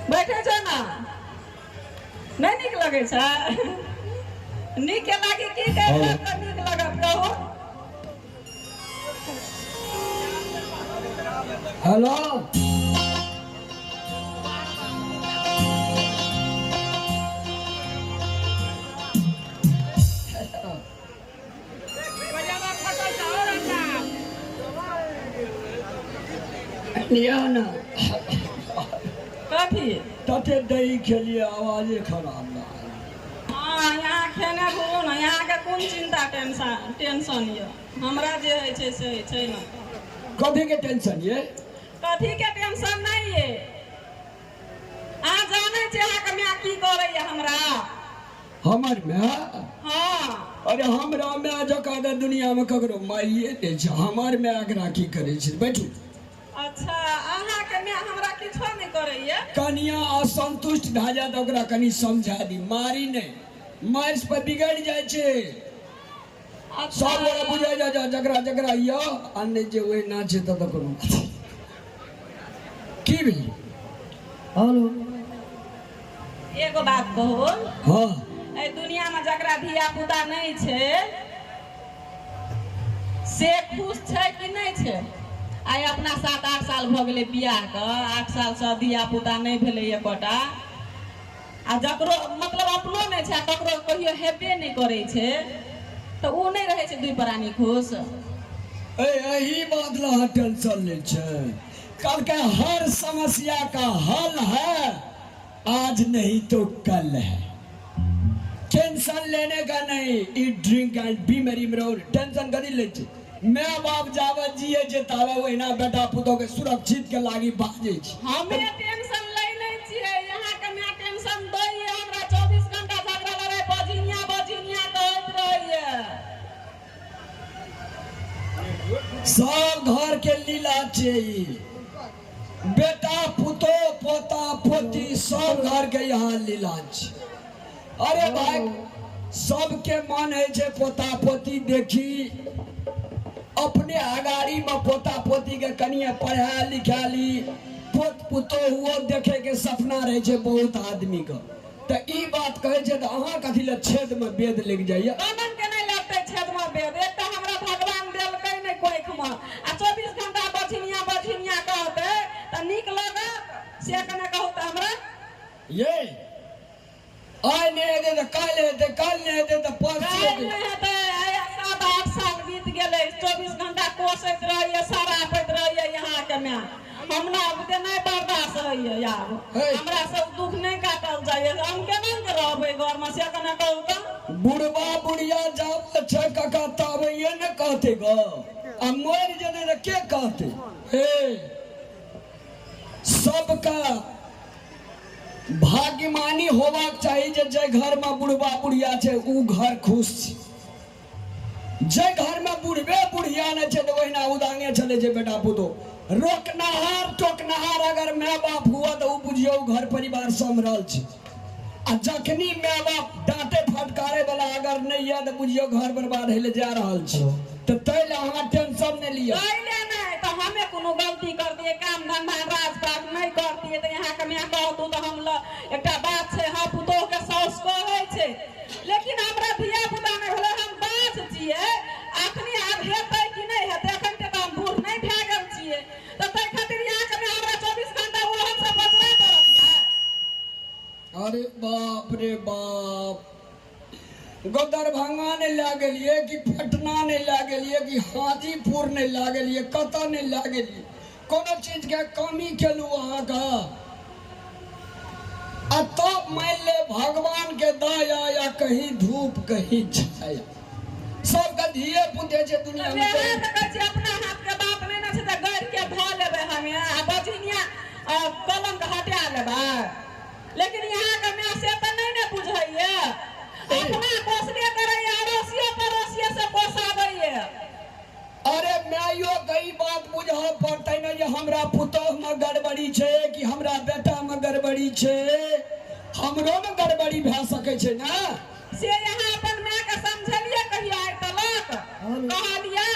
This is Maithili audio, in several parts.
बैठे छै ने नहि नीक लगै छै नीक के लागी की करि तऽ नीक लगत कहू हेलो लिअ ने कथी तते दही खेलियै आवाजे खराब लागल हँ यहाँ खेने घुमू ने यहाँके कोन चिन्ता टेंशन टेंशन यऽ हमरा जे होइ छै से होइ छै ने कथीके टेंशन ये कथीके टेंशन नहि ये अहाँ जानै छियै अहाँके माय की करैया हमरा हमर माय हाँ अरे हमरा माय जकाँ तऽ दुनियामे ककरो माइए नहि छै हमर माय एकरा की करै छै बैठू अच्छा अहाँके माय हमरा किछो नहि करैया कनिया असंतुष्ट भए जाए तऽ ओकरा कनि समझा दी मारी नहि मारि पर बिगड़ि जाइ छै अच्छा सब गोरा बुझै जा जा जकरा जकरा यऽ आ नहि जे ओहिना छै तऽ तऽ कोनो की भेलै हेलो एगो बात कहू हँ एहि दुनियामे जकरा धिया पुता नहि छै से खुश छै कि नहि छै आइ अपना 7-8 साल भऽ गेलै बियाहके 8 सालसँ धिया पुता नहि भेलै एकोटा आ जकरो मतलब अपनो नहि छै आ ककरो कहियो हेबे नहि करै छै तऽ ओ नहि रहै छै दुइ प्राणी खुश ए एही बात ला अहाँ टेंशन लै छै कहलकै हर समस्या का हल है आज नहीं तो कल है टेंशन लेने का नहीं eat drink and be merry मरो टेंशन कथी लै छै माय बाप जाबे जिए छै ताबे ओहिना बेटा पुतोह के सुरक्षित के लागी बाजै छै हमे टेंशन लै नहि छियै यहाँके माय टेंशन दैये हमरा 24 घंटा झगड़ा लड़ाइ बजिनिया बजिनिया कहैत रहैये सब घर के लीला छै ई। बेटा पुतो पोता पोती सब घर के यहाँ लीला छै अरे भाई सबके मन होइ छै पोता पोती देखी अपने अगाड़ी में पोता पोती के कनिए पढ़ा लिखा ली पोत पुतोहुओ देखे के सपना रहे छै बहुत आदमी के तऽ ई बात कहै छै तऽ अहाँ कथी लए छेद में वेद लागि जाइए कमन के नहि लगतै छेदमे वेद एकटा हमरा भगवान देलकै नहि कोखिमे आ 24 घंटा बझिनिया बझिनिया कहतै तऽ नीक लगत से कने कहू तऽ हमरा ये आइ नहि हेतै तऽ काल्हि हेतै काल्हि नहि हेतै तऽ परसू काल्हि हेतै नहि हेतै आइ 7-8 साल बीत गेलै 24 घंटा कोसैत रहैए सरापैत रहैए यहाँके माय हमरा बुते नहि बर्दाश्त होइए आब हे। हमरा सब दुख नहि काटल जाइए हम केना के रहबै घरमे से कने कहू तऽ बुढ़बा बुढ़िया जाब छै काका ताबैये ने कहतै ग आ मरि जेतै तऽ के कहतै हे सबके भाग्यमानी होबाक चाही जे जाहि घरमे बुढ़बा बुढ़िया छै ओ घर खुश छै जे घरमे बुढ़बे बुढ़िया नहि छै तऽ ओहिना उदांगे चलै छै बेटा पुतोह रोकनाहार टोकनाहार अगर माय बाप हुआ तऽ ओ बुझियौ घर परिवार सम्हरल छै आ जखनी माय बाप डांटे फटकारे वाला अगर नहि यऽ तऽ बुझियौ घर बर्बाद होइ लए जा रहल छै तऽ ताहि लए अहाँ टेंशन नहि लिअ पहिले नहि तऽ हमे कोनो गलती करतियै काम धंधा राजपाट नहि करतियै तऽ यहाँके माय कहतू तऽ हम ल एकटा बात छै हँ पुतोहके साउस कहै छै लेकिन हमरा धिया पुता नहि भेलै हम बाँझ छियै अखनी आब हेतै कि नहि हेतै अखन तऽ हम बूढ़ नहि भए गेल छियै तऽ ताहि खातिर यहाँके माय हमरा 24 घंटा ओहन से बजरा करत यऽ अरे बाप रे बाप गो दरभंगा नहि लए गेलियै कि पटना नहि लए गेलियै कि हाजीपुर नहि लए गेलियै कतऽ नहि लए गेलियै कोनो चीजके कमी केलहुँ अहाँके आ तब मानि ले भगवानके दया या कहीं धूप कहीं छाया सबके धिये पुते छै दुनियामे वएह तऽ कहै छी अपना हाथके बात नहि ने छै तऽ गढ़िके धऽ लेबै हमे आ बझिनिया कलमके हटा लेबै लेकिन यहाँके माय से तऽ नहि ने बुझैए अपना पोसबे करैए अड़ोसियो पड़ोसियो से पोसाबैए अरे माइयो के ई बात बुझऽ पड़तै ने जे हमरा पुतोहमे गड़बड़ी छै कि हमरा बेटामे गड़बड़ी छै हमरो ने गड़बड़ी भए सकै छै ने से यहाँ अपन मायके समझलियै कहियो आइ तलक कहलियै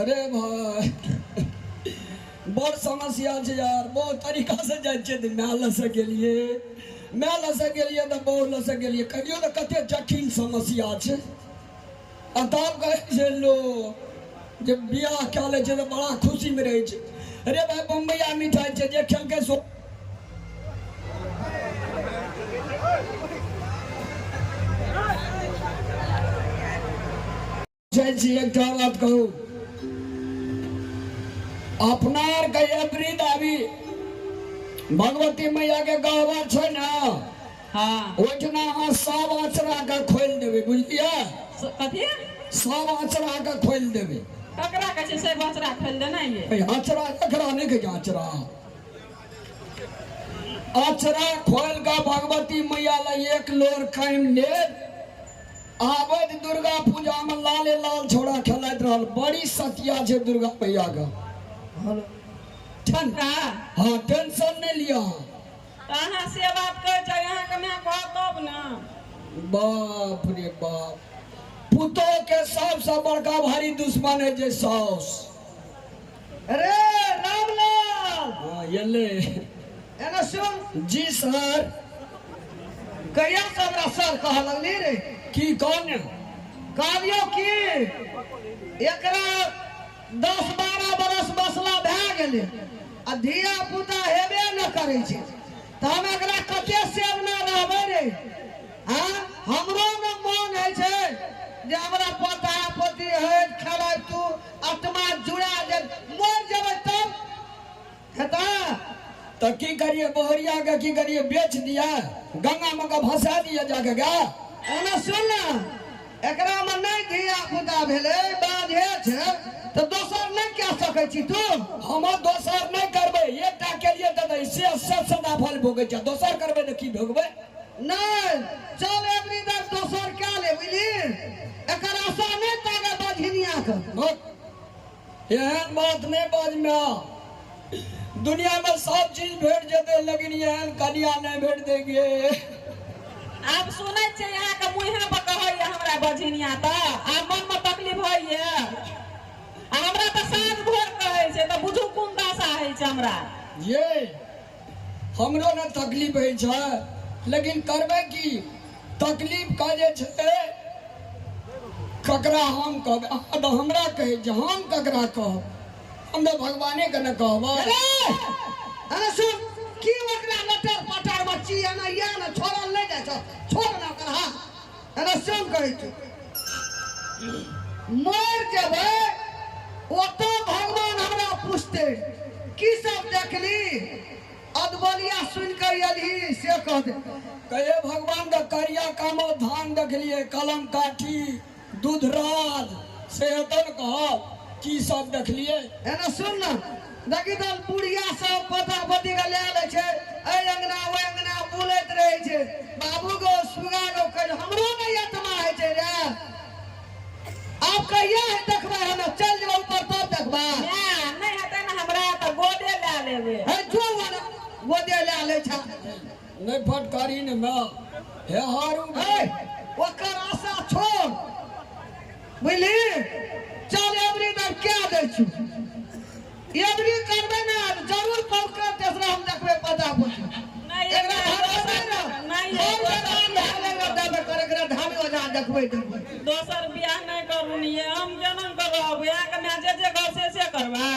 अरे भाई बड़ समस्या छै यार। बहुत तरीका से जाइ छियै तऽ माय लग से गेलियै, माय लग से गेलियै तऽ बहू लग से गेलियै। कहियो तऽ कते जटिल समस्या छै। आ तब कहै छै लोक जे बियाह कए लै छै तऽ बड़ा खुशीमे रहै छै। अरे भाय, बम्बैया मिठाइ छै, जे खेलकै सो। जाइ छी, एकटा बात कहू, अपना आरके एबरी दाबी भगवती मैया के गहबर छै ने? हाँ। ओहिठिना अहाँ सब अचरा के खोलि देबै, बुझलियै? कथी? सब अचरा के खोलि देबै। ककरा कहै छै से बचरा खोलि देना ये? ए, अचरा ककरा नहि कहै छै? अचरा, अचरा खोलि कऽ भगवती मैया लए एक लोर कायम लेब। आबैत दुर्गा पूजा में लाले लाल छोड़ा खेलाइत रहल। बड़ी सतिया छै दुर्गा मैया के। ठन का हाँ, टेंशन नहीं लिया। तऽ अहाँ से बात कहै छै, अहाँके माय कहत तब ने। बाप रे बाप, पुतोह के सबसे बड़का भारी दुश्मन है जे साउस। अरे रामलाल। हाँ, ये ले। एना सुन। जी सर। कहिया से हमरा सर कहऽ लगली रे? की कौन? कहलियौ कि एकरा 10-12 बरस बसला भए गेलै आ धिया पुता हेबे न करै छै, तऽ हम एकरा कते सेवना रहबै रे? हाँ, हमरो ने मन होइ छै जे हमरा पोता पोती होइत खेलाइ, तू आत्मा जुड़ा दे, मरि जेबै तब हेतै। तऽ की करिए बहरिया के? की करिए, बेच दिया, गंगा में के भसा दिया जाके गा? ओना सुन ने, एकरा में नहि धिया पुता भेलै, बाधे छै, तऽ दोसर नहि कए सकै छी तू? हम दोसर नहि करबै। एकटा केलिए तऽ से सब सदा फल भोगै छै। दोसर करबै तऽ की भोगबै? नहि, चल एबरी बेर दोसर कए ले, बुझली? एकर आशा नहि तागे बझिनिया के। भोग। एहन बात नहि बाजमे। दुनिया में सब चीज भेट जेतै, लेकिन एहन कनिया नहि भेट देंगे। आब सुनै छियै, अहाँके मुँहे पर कहैया हमरा बझिनिया, तऽ आब मनमे तकलीफ होइए। आ हमरा तऽ साँझ भोर कहै छै, तऽ बुझू कोन दशा होइ छै हमरा। ये हमरो ने तकलीफ होइ छै, लेकिन करबै की? तकलीफ का जे छै ककरा हम कहबै? अहाँ तऽ हमरा कहै छी, हम ककरा कहब? हम तऽ भगवाने के ने कहबै। अरे अरे सुन, की ओकरा लटर पटर बच्ची एना या ने छोड़ल नहि जाइ छौ, छोड़ ना ओकर हाथ। एना सुन, कहै छी, मरि जेबै ओतऽ भगवान हमरा पूछते, की सब देखली, अदबलिया सुनि कऽ एलही, से कह दे। कहे भगवान के करिया कामो धान देखलिए, कलम काठी दूधराज, से हेतौ ने कहब की सब देखलिए। एना सुन ना, देखी तऽ बुढ़िया सब पोता पोती के लए लै छै, एहि अंगना ओहि अंगना बुलैत रहै छै, बाबू गो सुगा गो कहि। हमरो नहि आत्मा होइ छै रे। आब कहिया है देखबै? हम चल जेबै ऊपर तब देखबै। माय, नहि हेतै ने हमरा तऽ गोदे लए लेबै। हे जो ने गोदे लए लै छ। नहि फटकारी ने माय, हे हारू। हे, ओकर आशा छोड़, बुझली? चल एबरी दर कए दै छु। एबरी करबै ने जरूर पहुँच तेसरा हम देखबै पता पोती। नहि। एकरा धरबै ने। नहि। हम एकरा देबै कर, एकरा धामी ओझा देखबै देखबै। दोसर बियाह नहि करू ने ये, हम केना करब? अहाँके माय जे जे कहब से से करबै।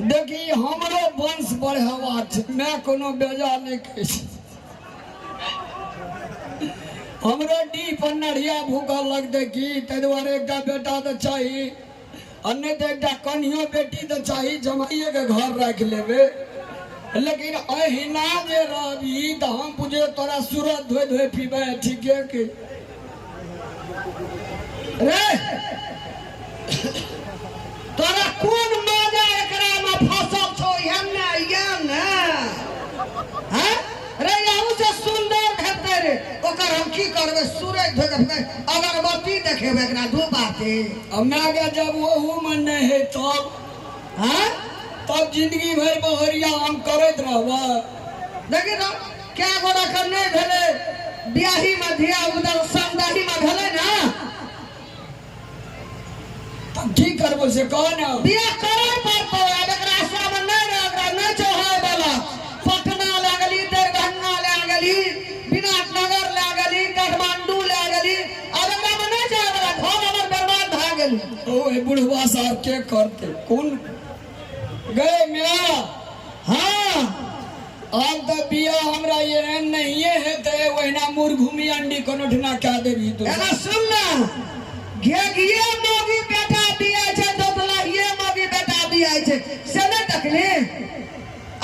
देखी, हमरो वंश बढ़ेवा छै, मैं कोनो बेजा नहि कहै छी। हमरो डी पर नढ़िया भूखल लगतै की, ताहि दुआरे एकटा बेटा तऽ चाही, आ नहि तऽ एकटा कनियो बेटी तऽ चाही, जमाइएके घर राखि लेबै। लेकिन अहिना जे रहबी तऽ हम बुझे तोरा सूरज धोइ धोइ पीबै। ठीके के रे, तोरा कोन मजा एकरा में फसल छौ? एहन ने एहन ने हैं रे, यहू से सुंदर भेटतै रे। ओकर हम की करबै? सूरज धोइ के अगरबत्ती देखेबै एकरा, धूप आरती। आ मायके जब ओहूमे नहि है तब हैं तब जिंदगी भरि बहरिया हम करैत रहबै। देखी तो क्या गोरा के नहीं भेलै बियाही में धिया पुता, समदाही में भेलै ना। तऽ तऽ की करबो से कह ने। बियाह करै पड़तौ आब। एकरा आशामे नहि रह, एकरा नहि छौ होय वाला। पटना लए गेली, दरभंगा लए गेली, विराटनगर लए गेली, काठमांडू लए गेली, आब एकरामे नहि छै होय वाला। घर हमर बर्बाद भए गेलै। ओ ए बुढ़वा साहब के करते कोन गए मिया? हाँ। आब तऽ बियाह हमरा एहन नहिए हेतै, ओहिना मुरघुमी अंडी कोनो ठिना कए देबही तू। एना सुन ना, घेघिए मौगी बेटा बियाह छै, दोतलाहिए मौगी बेटा बियाह छै, से नहि देखली?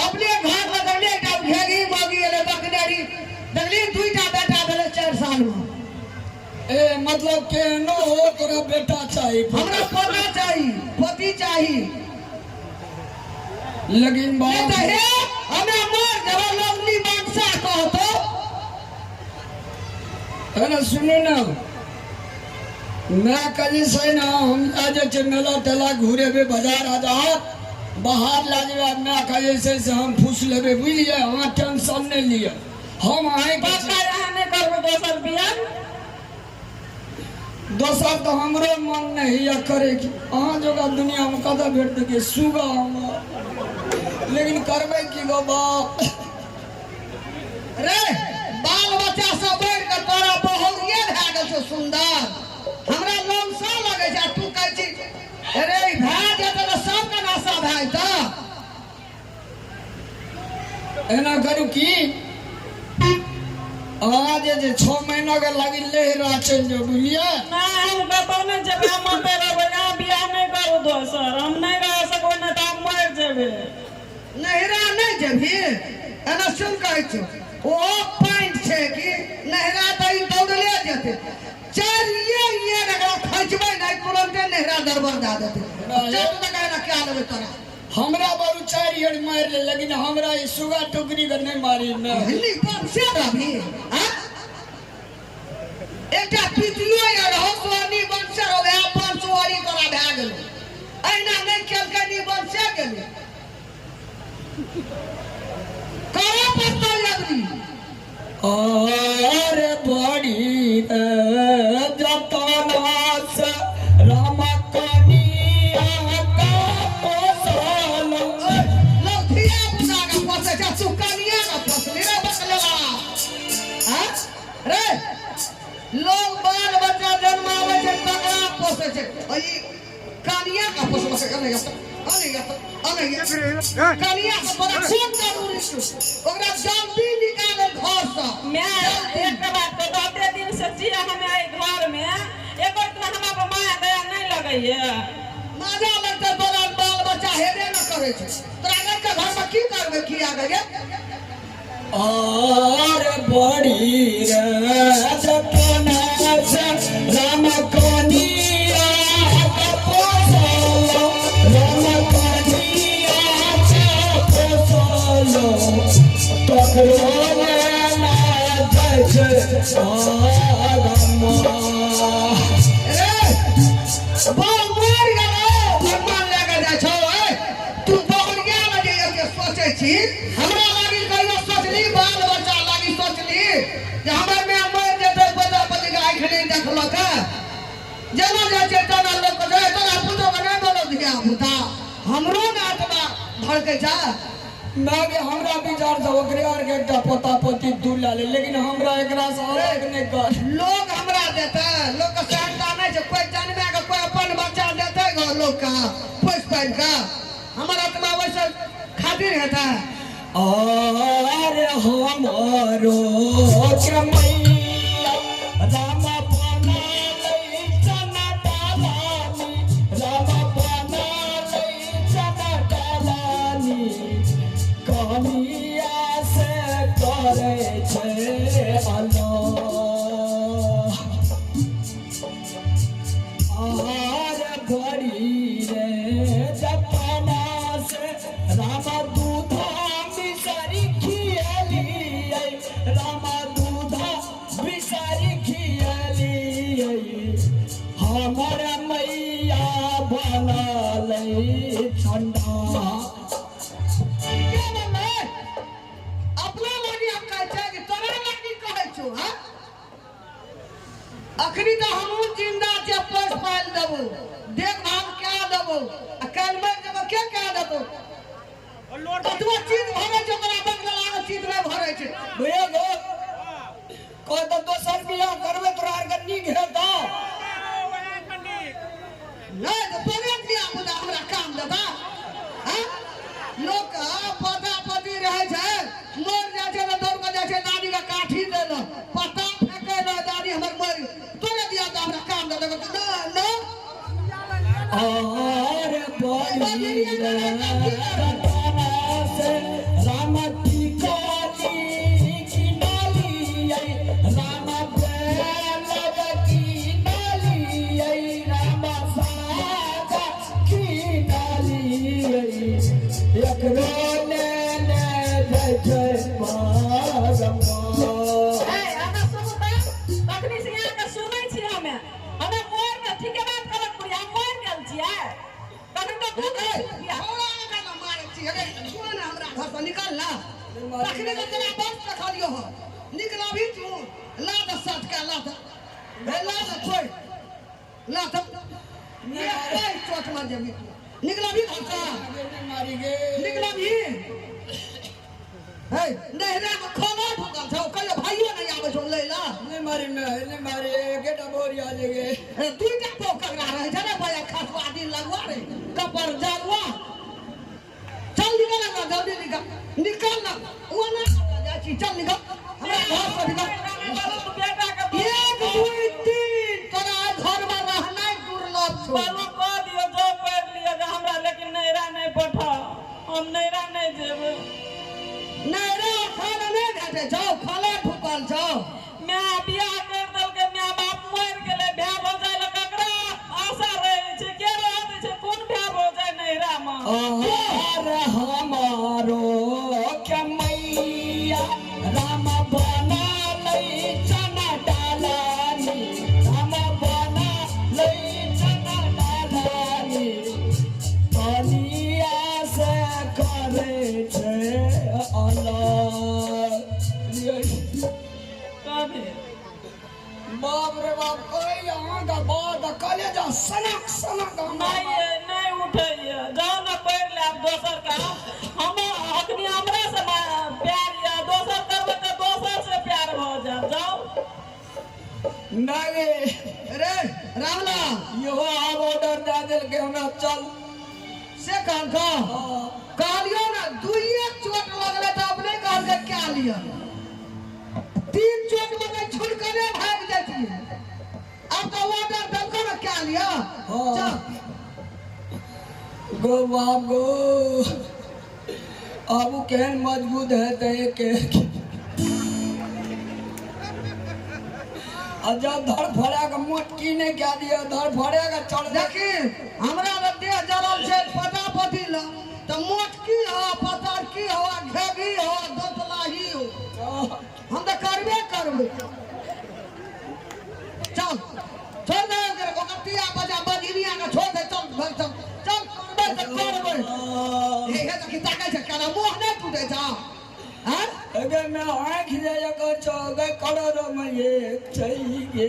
अपने घर मे देखली, एकटा घेघी मौगी एलै, देखने रही, देखली, दुईटा बेटा भेलै 4 साल मे। ए मतलब केहनो हो तोरा बेटा चाही? हमरा पोता चाही, पोती चाही। लेकिन नहि बाप तऽ हे हमे मर जेबै, लोग मीमांसा कहतो। अरे सुनू ना, मैं कहीं से ना हम आ जाइ छै मेला तेला घुरेबे, बाजार आजार बाहर ला जेबै। मैं कहीं से हम फूस लेबै, बुझलियै? अहाँ टेंशन नहि लिअ, हम अहीँके छी। पक्का अहाँ नहि करबै दोसर बियाह? दोसर तऽ हमरो मन नहि होइए करैके। अहाँ जोगा दुनियामे कतऽ भेटतै के सुगा हमर? लेकिन करबै की गो बाप? रे, बाल बच्चा सब बढ़ि कऽ तोरा बहुरिये भए गेल छौ सुन्दर। हमरा लमसा लगै छै आ तू कहै छी। अरे, ई भए जेतै तऽ सबके नशा भए जेतै। एना करू की, अहाँ जे जे 6 महीना के लागी लेहरा चलि जाउ, बुझलियै? नहि, हम कतहु नहि जेबै, हम ओतहि रहबै। अहाँ बियाह नहि करू दोसर, हम नहि रह सकबै, नहि तऽ हम मरि जेबै। नहिरा नहि जेबही? एना सुन, कहै छौ, ओहो पॉइंट छै कि नहिरा तऽ ई दौड़ले जेतै। चारिये ये एकरा खैचबै नहि, तुरन्ते नहिरा दरबर दए देतै। चल तऽ एना क्या लेबै तोरा। हमरा बरू 4 ईयर मारि ले, लेकिन हमरा ई सुगा टुकड़ी के नहि मारी ने। हिन्दी कम से रहबी। हाँ, एकटा पितियो या रहो सोनी वंश हो गया, वंशवारी तोरा भए गेलो। अहिना नहि केलकै नी वंशे गेलै। करऽ पड़तौ अबरी। और बड़ी जतना से राम कनिया का पोसल। लोग धिया पुता के पोसै छै, तू कनिया के पोसली रे बकलेवा? हाँ रे, लोग बाल बच्चा जन्माबै छै तकरा पोसै छै, आ ई कनिया के पोसलकै। अने अने अने कनिया के तोरा कोन जरूरी छौ? ओकरा जल्दी निकाले घर से। माय, एक बात तो बहुते दिन से छियै हमे एहि घर मे, एको इतना हमरा पर माया दया नहि लगैया? मजा लगतै? तोरा बाल बच्चा हेबे न करै छै, तोरा के घर में की करबै? की आ गए? और बड़ी रे जतना से राम कनिया का पोसल, राम कनिया का पोसल, तकरो ना जाइ छै आगमा। रे बाल मर गेलो, भगवान लए के जाइ छौ। ए तू बहुरिया लगे के सोचै छी, हमरा लागी कहियो सोचली? बाल बच्चा लागी सोचली जे हमर माय मरि जेतै, बजा बजी के आँखि नहि देखलक? जेना जाइ छै तेना लोक के जाइ। तोरा पुतोह के नहि बोलो धिया पुता, हमरो ने आत्मा धड़कै छै। माय, हमरा विचार से ओकरे आर के एकटा पोता पोती दू ला ले, लेकिन हमरा एकरा से अलग नहि कर। लोग हमरा देतै? लोग के सहनता नहि छै। कोइ जनमे के कोइ अपन बच्चा देतै गो लोग के पोसि पालि के? हमर आत्मा वैसे खातिर हेतै? और हमरो के मैया राम बना लै चना डालानी, राम बना लै चना डालानी, कनिया से करै छै अल्लाह। आर बड़ी रे जतना से राम दूधा मिसरी खियलियै, राम दूधा मिसरी खियलियै, हमर मैया बनलै ठंडा। के बनलै? अपना लागी हम कहै छियै कि तोरा लागी कहै छौ? हाँ, अखनी तऽ हमहूँ जिंदा छियै, पोसि पालि देबू, देखभाल। कतबो चीज भरै छै ओकरा बगल लागल चीज नहि भरै छै। भैया गो कह तऽ दोसर बियाह करबै तोरा आरके नीक हेतौ। नहि तऽ तोरे धिया पुता हमरा काम देता? हँ, लोक पोता पोती रहै छै, मरि जाइ छै तऽ दौड़ कऽ जाइ छै दादी के काठी दै लए, पत्ता फेकै लए, दादी हमर मरि। तोरे धिया पुता हमरा काम देता? नहि नहि। और बड़ी से राम टिकाली की नाली, राम बेलव की नाली, राम सागा की नाली, एकरो ले ले जय जय माँ। ए, अहाँ सुनू तऽ, तखनी से अहाँके सुनै छी। हमे हमे मरि गेल, ठीके बात कहलक बुढ़िया, हम मरि गेल छियै तखन तऽ दूध ए, बुढ़िया। छौड़ा आगाँ ने मारै छी। अरे तू ने हमरा घरसँ निकल ना। तखने तऽ तोरा बस देखलियौ हँ। निकलबही तू? ला तऽ सटका, ला तऽ, हे ला तऽ, छोड़, ला तऽ एक चोट मार जेबही तू। निकलबही घरसँ? मारी गे। निकलबही? हे, नहरा मे खाना ढुकल छौ, कहियो भाइयो नहि आबै छौ लै ला। नहीं मारी, मैं नहीं मारी, एकेटा बोरी आ जेगे। ए, दुइटा पौ ककरा रहै छै रे भैया? खसुआ दिन लगुआ रे कपर जरुआ। चल निकल ना, जल्दी निकल, निकल ना। ओना जाइ छी, चल निकल हमरा घर से, निकल। बेटाके 1 2 3, तोरा आइ घरमे रहनाइ दुर्लभ छौ। बाबू कह दियौ, जो पढ़ि लिअ जे हमरा, लेकिन नैहरा नहि पठाउ, हम नैहरा नहि जेबै। नैहरा खाना नहि भेटै छौ, खाना ढुकल छौ। माय बियाह करि देलकै, माय बाप मरि गेलै, भाय भौजाइ लए ककरा आशा रहै छै? के रहऽ दै छै? कोन भाय भौजाइ नैहरामे? और हमारो के मैया राम बना लै चना डालानी, राम बना लै चना डालानी, कनिया से करे छै अलग। कभी बाप रे बाप, ओए यहाँ का बात कलेजा सनक सनक हमरा। नहि नहि उठैए, जाउ ने पढ़ि लेब दोसर काम। हम अखनी हमरा से प्यार यऽ, दोसर करबै तऽ दोसर से प्यार भऽ जायत, जाउ। नहीं। रे रामलाल। इहो आब ऑर्डर दए देलकै हमरा, चल। से कहलकौ? हाँ। कहलियौ ने, दुइए चोट लगलै तऽ अपने कहलकै क्या लिअ। 3 चोट लगै छुटकने भागि जैतियै। आब तऽ ऑर्डर देलकौ ने, क्या लिअ। हाँ। चल। गो बाप गो, आब उ केहन मजबूत है तऽ एक आ जब धर फड़ा के मोटकी नहीं कह दिया, धर फड़ा के चढ़ दे। देखी, हमरा लग देह जरल छै पता पति ल तऽ मोटकी हो, पतरकी हो, घेघी हो, दोतलाही हो, हम तऽ करबे करबै। चल, छोड़ दे ओकर, ओकर तिया बजा बजरिया के छोड़ दे। चल घर, चल चल, करबै तऽ करबै। हे हे, देखी ताकै छै केना, मुँह नहि टूटै छौ? आँय? अगर मैं आँख जाय कर चौगे करोड़ों में एक चाहिए।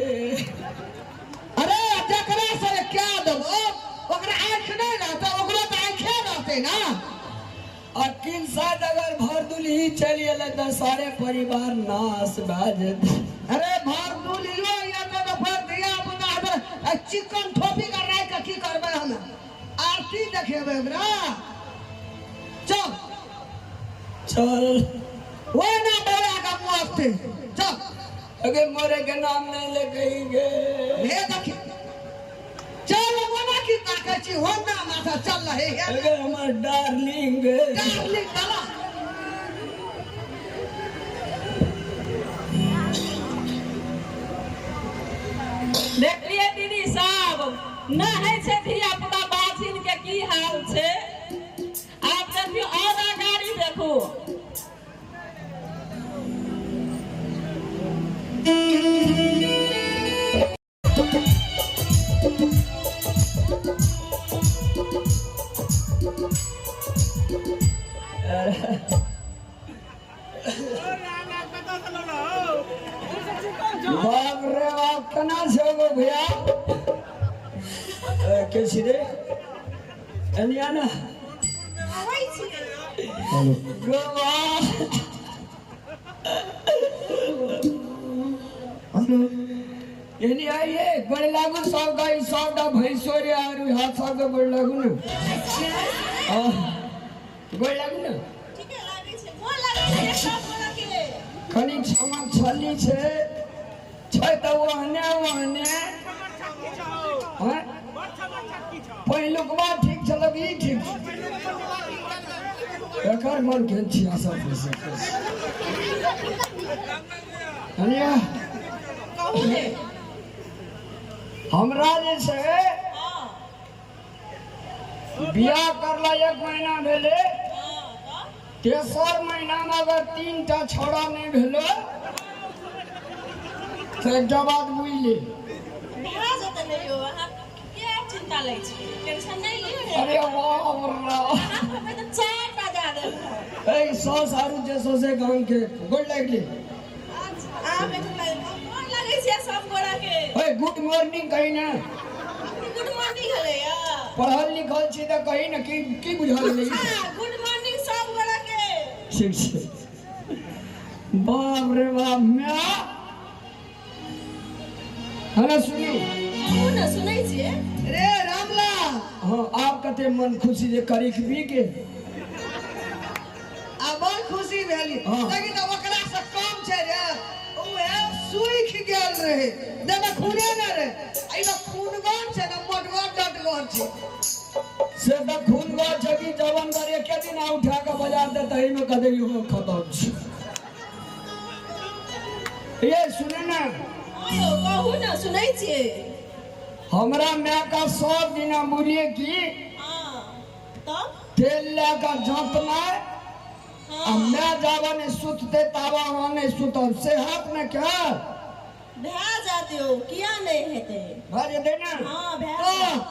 अरे जकरा से क्या देबो ओकरा आँखि नहि रहतै? ओकरो तऽ आँखे रहतै ने। आ किन साथ अगर भर दुलही चलि एलै तऽ सारे परिवार नाश भए जेतै। अरे भर दुलियो एतै तऽ फेर धिया पुता हेतै। आ चिकन ठोपी के राखि कऽ की करबै? हम आरती देखेबै ओकरा? चल। चल। ओहि ना बौआ के मस्ती, चल। अगर मरे के नाम नहीं ले कहीं गे। हे देखी, चल, ओना की ताकै छी? होना माथा, चल हे हे। अगर हमार डार्लिंग। डार्लिंग गला। देखलियै दीदी साहब, नहि होइ छै धिया पुता बाझिन के की हाल छै। आब देखियौ, और गाड़ी देखू। बाप रे बाप, केना छै गो भैया? ए, के छी रे? एनिया ने। आबै छी। गोवा हेलो। एनी आइए गोड़ लागू सब गाय सबटा भैंसो रे आर हाथ सबके गोड़ लागू ने। गोड़ लागू ने। ठीके लागै छै, गोर लागै छै सब गोरा के। कनि क्षमा छली छै छै तऽ ओहने ओहने। पहिलुकवा ठीक छल ई ठीक छै। एकर मन केहन 66 पैसा कनिया। कहू ने। हमरा जे छै हँ। बियाह करला 1 महीना भेलै, हँ, तेसर महीनामे अगर 3टा छौड़ा नहि भेलै तऽ एकटा बात बुझि ले। भए जेतै ने यौ, अहाँ किया चिन्ता लै छी? टेंशन नहि लियौ ने। अरे बाप रे। अहाँ कहबै तऽ 4टा दए देब। ए सौस आरू जे सौसे गाम के गोड़ लागि ले। अच्छा, अहाँ बेटी लागि गोड़ लागै छियै सब गोरा के। ए गुड मॉर्निंग कही ने। गुड मॉर्निंग भेलै या? पढ़ल लिखल छी तऽ कही ने की की बुझल गेलै। अच्छा, गुड मॉर्निंग सब गोरा के। ठीक छै। बाप रे बाप, my हना सुनू। कहू ने, सुनै छियै। रे रामलाल। हाँ, आब कते मन खुशी जे करीक भी के। आ बड़ खुशी भेली। हाँ। लेकिन ओकरा से कम छै रे, उहे सूखि गेल रहे, देह खूने ने रहे। आ ई तऽ खूनगर छै ने, मोटगर डटगर छै। से तऽ खूनगर छै कि जवनगर एके दिन आ उठा कऽ बाजार दे तही में कह दे इहो खतम छै। ये सुने ना। हाँ यौ, कहू ने, सुनै छियै। हमरा my का सब दिना बुझिए कि हाँ, तब? तेल लए कऽ जँतनाइ आ my जाबऽ नहि सुततै ताबऽ अहाँ नहि सुतब, से हैत ने क्या? भए जात यौ, किया नहि हेतै? भए जेतै ने? हाँ, भए तऽ जात।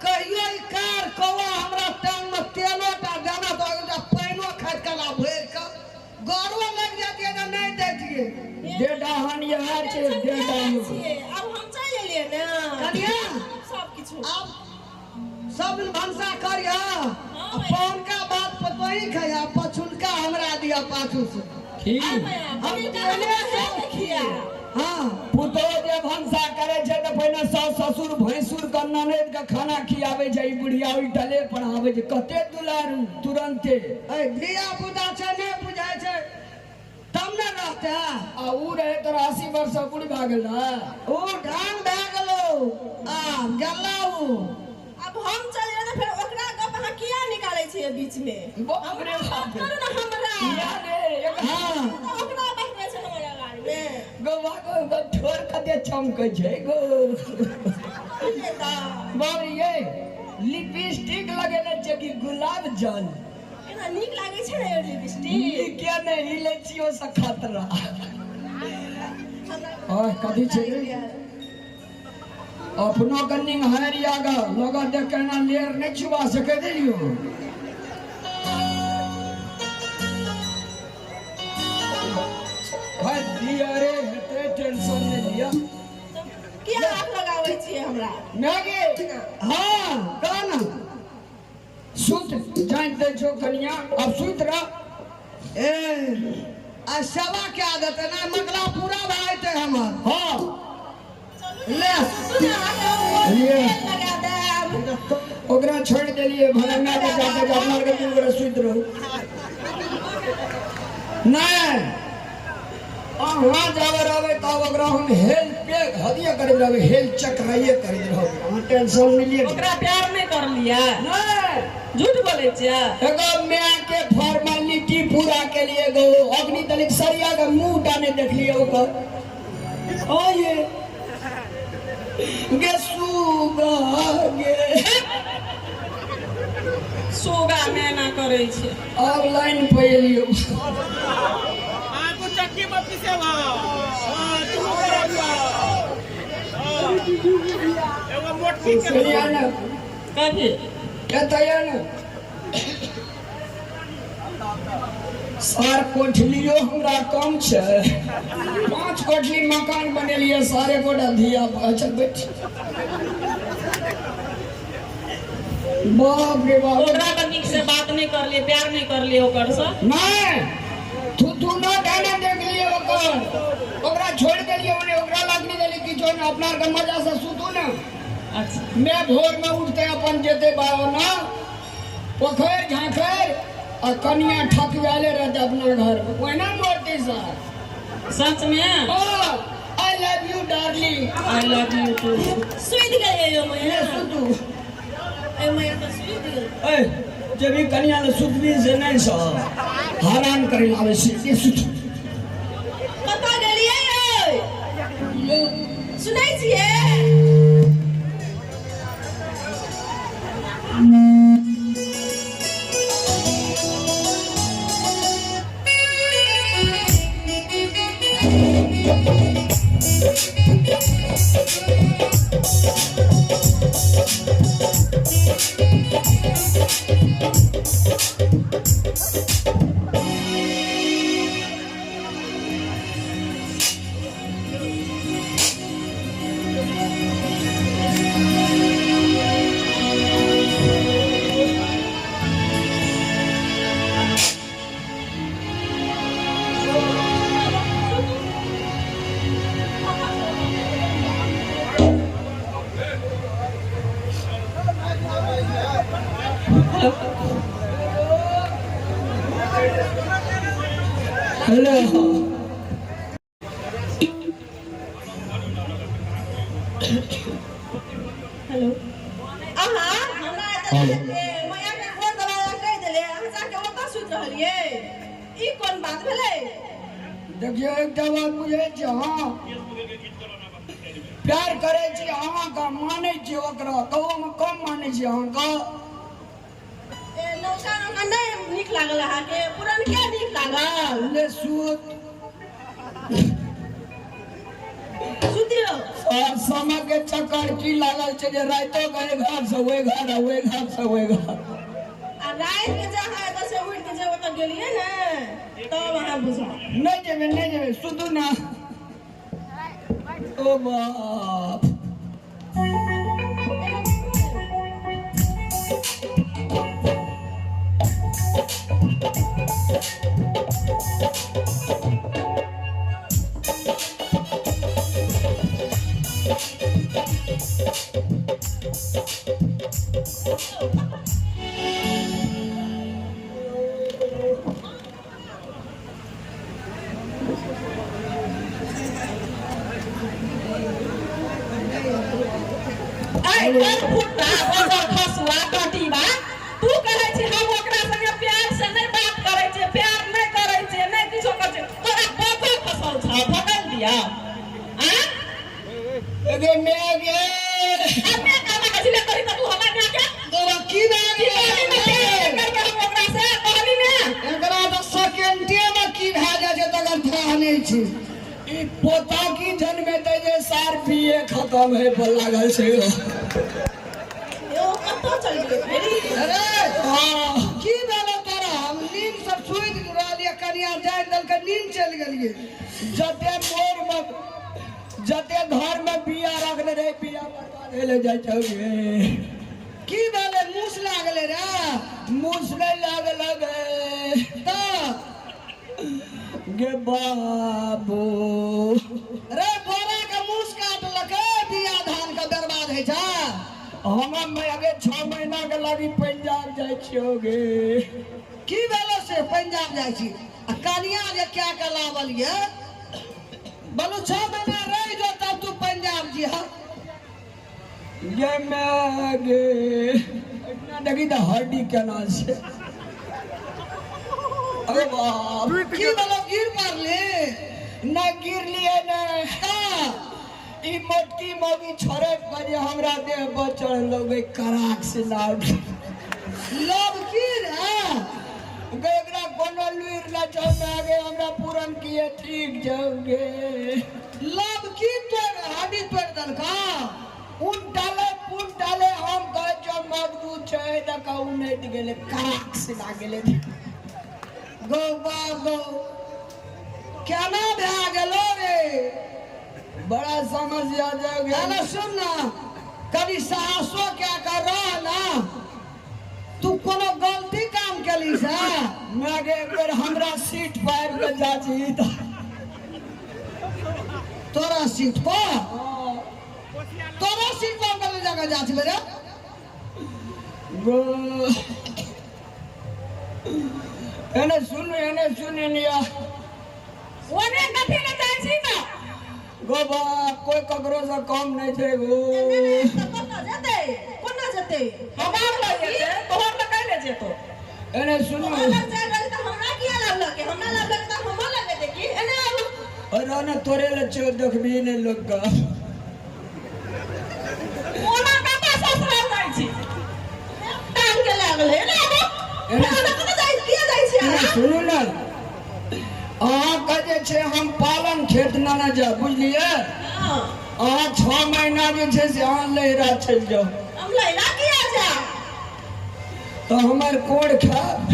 कहियो ई कार कौआ हमरा टांग में तेलो टा देना तऽ एकटा पानिओ खाइत कला भरि कऽ गरो लागि जातियै तऽ नहि दैतियै। डेढ़ हान इएह छै, टेंशन डेढ़ किया लै हान। छियै? आब हम चलि एलियै ने। कनिया। सब किछु। आब सब दिन भनसा करिह आ पौनका बात पतोही खइह, पछुलका हमरा दिअ पाछू से। ठीक। हम तेले से देखिया। हाँ। पुतोह जे भनसा करे छै तऽ पहिने सास ससुर भैंसुर के ननैद के खाना खियाबै छै, ई बुढ़िया उल्टले पढ़ाबै छै, कते दुलारू तुरंते। ए धिया पुता छै नहि बुझाइ छै तब ने रहतै। आ ऊ रहे तोरा 80 वर्ष बुढ़ भए गेल रहे। ऊ ढान भए गेलौ आ गेलौ ऊ। अब हम चल जेबै तऽ फेर ओकरा गप अहाँ किया निकालै छियै बीच में? बाप रे बाप। करू ने हमरा। किया रे? हाँ। तऽ ओकरा बहबै छै हमरा गाड़ी में। गो गो गो ठोर कते चमकै छै गो। बाप रे, ये लिपस्टिक लगेने छै कि गुलाब जल? केना नीक लागै छै ने लिपस्टिक? नीके नहि हिले छियो से खतरा। ओए कथी छै रे? अपनो के निंघारि आगा लगा देख केना लेर नहि छुबा सकै देलियो। भाई दिया रे हेतै टेंशन नहि लिअ। किया हाथ लगाबै छियै हमरा? मैगी। हाँ, कह ना। सुत जानि दै छौ कनिया, अब सुति रह। ए आ सेवा के आदत है ना, मतलब पूरा भए जेतै हमर। हाँ। ले। सुतू ने, अहाँके लिए। तेल लगा देब। ओकरा छोड़ि देलियै, भने माय के जाके अपना आरके दू गोरा सुति रहू। नहि, अहाँ जाबे रहबै तब ओकरा हम हेल पे हदिया करैत रहबै, हेल चकराइए करैत रहबै, अहाँ टेंशन नहि लिअ। ओकरा प्यार नहि करलियै? नहि। झूठ बोलै छियै? एगो माय के फॉर्मेलिटी पूरा के लिए गो अग्नि तनिक सरिया के मुंह टा नहि देखलियै ओकर। ओ ये गे सुगा गे। सुगा मैना करै छै। आब लाइन पे एलियौ। आगू चक्की पर पीसे भाव। हाँ, तू करब एगो मोटकी के कहिया ने? कथी? एतऽ ने सार कोठलियो हमरा कम छै, 5 कोठली मकान बनेलियै, सारे गोटा धिया। अच्छा बैठ। बाप रे बाप। ओकरा तऽ नीक से बात नहि करलियै, प्यार नहि करलियै ओकर से। नहि, थू न डाले देखलियै ओकर, ओकरा छोड़ि देलियै ओने, ओकरा लग नहि गेलियै किछो नहि, अपना आरके मजा से सुतू ने। अच्छा। मैं भोर में उठते अपन जेते बाबा पोखरि झाँखरि आ कनिया ठकवाले रहते अपना घर में, ओहिना मरते सर। सच में? I love you darling. I love you too. सुति गेलियै यौ मैया। सुतू। ए मैया तऽ सुति गेल। ए जे भी कनिया ले सुतबी से नहीं सर, हरान करे लावे से ये सुत। कतऽ गेलियै यौ? सुनै छियै? हेलो। हेलो। अहाँ हमरा एतऽ मैया के गोर दबावा कहि देलियै, अहाँ जाके ओतऽ सुति रहलियै, ई कोन बात भेलै? देखियौ एकटा बात बुझै छी, अहाँ प्यार करै छी, अहाँके मानै छी, ओकरा कहुमे कम मानै छी अहाँके। ए नौका नौका नहि नीक लागल अहाँके, पुरनके नीक लागल? ले सुत। सुतियौ। समय के चक्कर की लागल छै जे राइतो के एहि घर से ओहि घर आ ओहि घर से ओहि घर। आ राति के जे अहाँ एतऽ से उठि के जे ओतऽ गेलियै ने, तब अहाँ बुझब। नहि जेबै, नहि जेबै, सुतू ना। ओ बाप। ऐ कोन फुट्टा बजर खसुआ टटीबा, तू कहै छी हम ओकरा संगे प्यार से नहि बात करै छियै, प्यार नहि करै छियै, नहि किछो करै छियै, तोरा बजर खसल छौ, बदल दिया। आँ? एगे मैं गे। हमे कहना कहै छी, तोरी तऽ तू हमरा माय के। तोरा की भए की कहली ने, गेलै? प्यार करबै हम ओकरा से, कहली ने। एकरा तऽ सेकेंडे मे की भए जाइ छै तकर थाह नहि छै। ई पोता की जन्मेतै जे सार बीए खत्म है पर लागल छै। यौ कतऽ चलि गेलै फेरी? अरे हाँ। की भेलो तोरा? हम नींद से सुति रहलियै, कनिया जानि देलकै, नींद चलि गेलियै। जते मोर में जते घर में बिया रखने रहे, बिया बर्बाद हेले जाइ छौ गे। की भेलै? मूस लागलै रे? मूस नहि लागल गे। तऽ गे बाबू। रे बोरा के मूस काटलकै, बिया धान के बर्बाद होइ छै। हम अगे 6 महीना के लागी पंजाब जाइ छियौ गे। की भेलो से पंजाब जाइ छी? आ कनिया जे क्या के लावल ये, बोलू 6 महीना रहि जो तब तू पंजाब जी। हाँ गे मैं गे, इतना देखी तऽ हड्डी केना छै। अरे बाप। की भेलो, गिर पड़ली? न गिरलियै ने। ई मोटकी मौगी छोड़े पर जे हमरा देह पर चढ़ल गे, कराक से ना लव की रे? गे, एकरा कोनो लुरि ना छौ गे, हमरा पूरन किए ठीक छौ गे। लव की तोड़ हड्डी तोड़ि देलका? उन डाले पुन डाले, हम कहै छियौ मजबूत छै, तऽ कहू उनटि गेलै, कराक से ना गेलै। गौ बाप गौ, केना भए गेलो रे? बड़ा समस्या छै गे। अरे सुन ना, कभी साहसो क्या कर रहा ना, कोनो गलती काम केली से? माय गे, एक बेर हमरा सीट पर आबि कऽ जाची तऽ। तोरा सीट पर? तोरा सीट पर हम जगह जाच रे? गो एने सुन, एने सुन, एने आ। ओने कथी ले जाइ छी तऽ? गो बा, कोई ककरो से कम नहीं छै गो। कोना जेतै, कोना जेतै? हमार लग जेतै, तोहर लग कैले जेतो? एने सुन। अलग जाय रहल तऽ हमरा किया लावलक? हमरा लावलक तऽ हमर लग जेतै की? एने आबू। अरे ने तोरे ले छो, देखबी ने लोग का। ओना कतऽ ससुराल जाइ छी? टांग के लागल है, एने आबू। एने एने कतऽ जाइ, किया जाइ छी एने अहाँ? सुनू ने, अहाँके जे छै हम पालन खेत नेने जायब, बुझलियै? हँ। अहाँ 6 महीना जे छै से अहाँ लहिरा चलि जाउ। हम लहिरा किया जायब? तऽ हमर कोर खायब।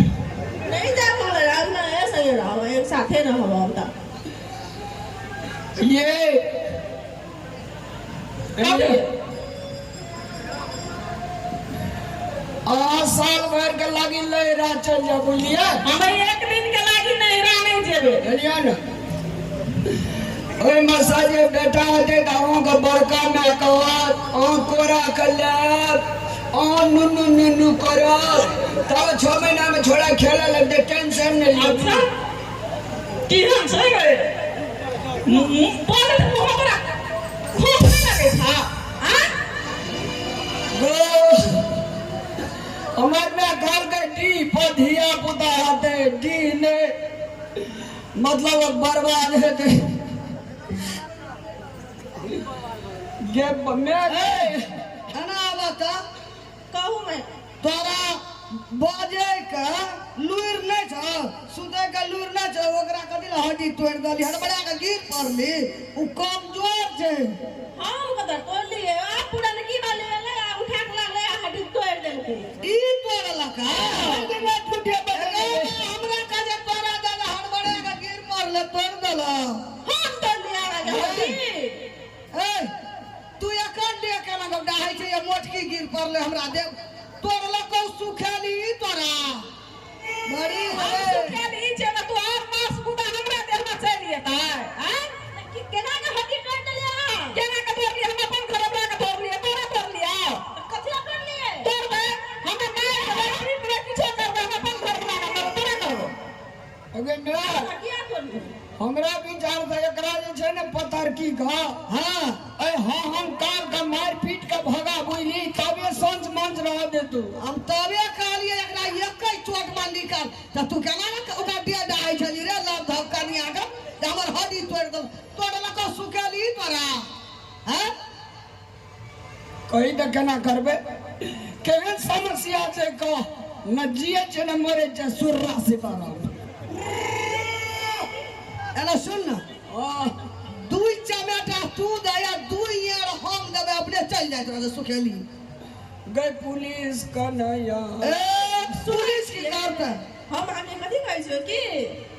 नहीं जायब हम लहिरा, हम नया संगे रहब, एक साथे रहब हम तऽ। ये अहाँ साल भर के लागी लहिरा चलि जाउ, बुझलियै? हम एक दिन के लागी नैहरा नहि जेबै। बुझलियै ने? ओहि मसा जे बेटा हेतै तऽ अहूँके बड़का माय कहत, अहाँ कोरा के लेब, अहाँ नुनू नुनू करब, तब 6 महीनामे छोड़ा खेलऽ लगतै, टेंशन नहि लिअ। अच्छा, केहन छै गे? बोलत मुँह तोरा खूब नहि लगै छौ? आँ? गो हमर माय कहलकै डी पर धिया पुता हेतै, डी नहि मतलब बर्बाद हेतै। गे माय गे। एना आबऽ तऽ। कहू मैं। तोरा बजै के लुरि नहि छौ, सुतै के लुरि नहि छौ, ओकरा कथी लए हड्डी तोड़ि देली? हड़बड़ा के गिर पड़ली, ओ कमजोर छै। हम कतऽ तोड़लियै? आब पुरनकी वाली एलै आ उठा के लागलै आ हड्डी तोड़ि देलकै। ई तोड़लक? हमरा कहे जे तोरा दादा हड़बड़ा के गिर पड़ले, तोड़ि देलक। हम तोड़लियै अहाँके हड्डी? ए, तू एकर लिए केना गप डाहै छै? ये मोटकी गिर पड़ले, हमरा देव तोड़लकौ, सुखेली तोरा बड़ी हम रे। सुखेली छै ने, तोहर मांस गुदा हमरा देहमे चलि जेतै? आँय? कि केना के हड्डी तोड़ि देलियै अहाँ? केना के तोड़लियै? हम अपन घरवला के तोड़लियै, तोरा तोड़लियै? कथी लए तोड़लियै? तोड़बै, हमे मारि देबै, पीट देबै, किछो करबै, हम अपन घरवला के करबै, तोरा करबै? अगे माय, किया तोड़लियै? हमरा विचार से एकरा जे छै ने पतरकी का, हाँ, ऐ हाँ, हम काल के मारि पीट के भगा, बुझली? तबे संच मंच रह दे तू। हम तबे कहलियै एकरा एकै चोट में निकाल, तऽ तू केना ने ओकरा देह डाहै छली रे लव धव कनिया के जे हमर हड्डी तोड़ि देल, तोड़लकौ, सुखेली तोरा? हैं? कही तऽ केना करबै? केहन समस्या छै कह न, जिए छै ने मरे छै, सुर्रा सीताराम। एना सुन न, दुई चमेटा तू दे आ दुई यार हम देबै, अपने चलि जाइत रहतै सुखेली। गए पुलिस कन्हैया। ए, पुलिस की करतै? हम अहाँके कथी कहै छियै कि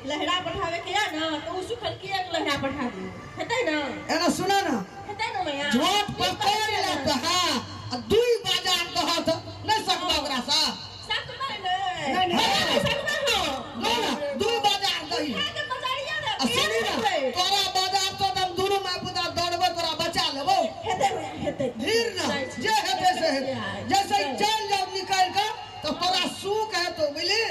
लहरा पठाबै के या ने तऽ ओ सुखल किया लहरा पठा दी, हेतै ने? एना सुन न। हेतै ने मैया? झोट पकड़ लेत, हाँ, आ दुई बाजार दहत नहि सकबा ओकरा सँ। सकबै ने? नहि, नहि। सकबै हम। लो ना, दुई बाजार दही। उठा के बजारिया दे। आ सुनी ने, तोरा बाजार तो हम दुनू माय पुता दौड़बो, तोरा बचा लेबो। हेतै मैया, हेतै। धीर न, जे हेतै से हेतै। जैसे चलि जाउ निकलि कऽ तऽ तोरा सुख हेतौ, बुझली?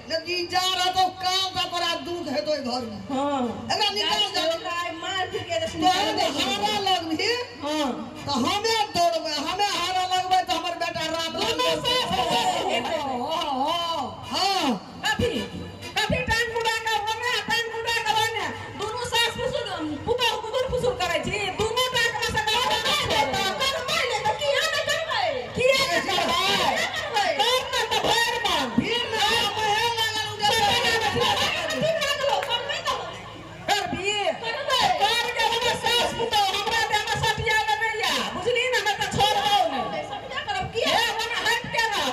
लेकिन जा रहतौ काम तऽ तोरा दुख हेतौ ओहि घरमे। हाँ। एकरा निकाल जा। ओकरा आइ मार पीट के तोरा जे हारा लगबही हाँ, तऽ हमे दौड़बै, हमे हारा लगबै तऽ हमर बेटा राम दुनू सास पुतोह। हाँ। कथी कथी टांग मुड़ा के ओने, टांग मुड़ा के ओने, दुनू सास फुसुर पुतोह गुदुर फुसुर करै छी, दुनू टांग में से ककरो नहि छोड़तौ। करबै ने तऽ किया नहि करबै? किया नहि करबै? किया करबै? कर ने तऽ भरि मन। फिर ने महे लागल उधर। कथी लागलो? करबै तऽ करबी? करबै। कर के हमर सास पुतोह हमरा देहमे सटिया ले नहि आ, बुझली ने? नहि तऽ छोड़बौ नहि। सटिया करब किया? हे, ओने हटि के रह।